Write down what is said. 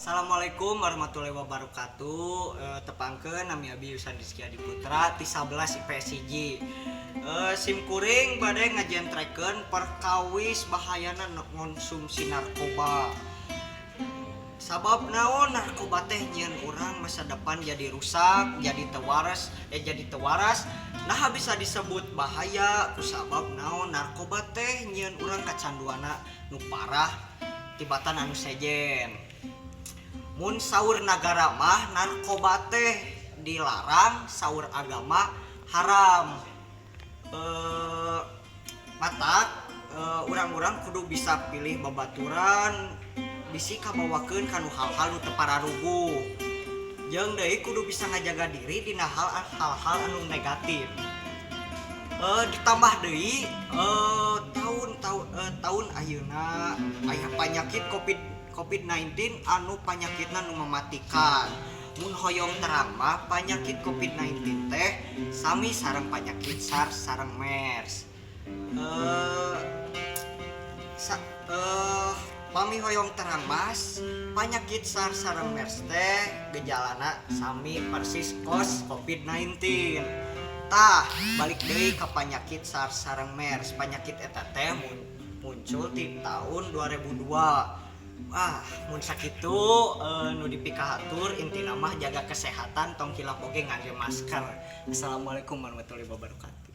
Assalamualaikum warahmatullahi wabarakatuh. Tepangkeun, nami abi Yusan Rizky Adi Putra ti 11 IPS 1. Sim kuring bade ngajentrekeun perkawis bahayana ngonsumsi narkoba. Sabab naon? Narkoba teh nyieun urang masa depan jadi rusak, jadi teu waras, jadi teu waras. Nah, bisa disebut bahaya kusabab naon? Narkoba teh nyieun urang kacanduana nu parah tibatan anu sejen. Mun saur nagara mah narkoba teh dilarang, saur agama haram. Matak urang-urang kudu bisa pilih babaturan, bisi kabawakeun kanu hal-hal nu teu pararuguh. Jeung deui kudu bisa ngajaga diri dina hal-hal anu negatif. Ditambah deui tahun tahun tahun ayeuna aya penyakit Covid-19 anu panyakitna nu mematikan. Mun hoyong terang mah, penyakit Covid-19 teh sami sareng penyakit SARS sareng MERS. Pami hoyong terang mas, penyakit SARS sareng MERS teh gejalana sami persis kos Covid-19. Tah, balik deui ka penyakit SARS sareng MERS. Penyakit eta teh muncul di tahun 2002. Ah, mun sakitu nu dipikahatur. Intina mah jaga kesehatan, tong hilap oge ngangge masker. Assalamualaikum warahmatullahi wabarakatuh.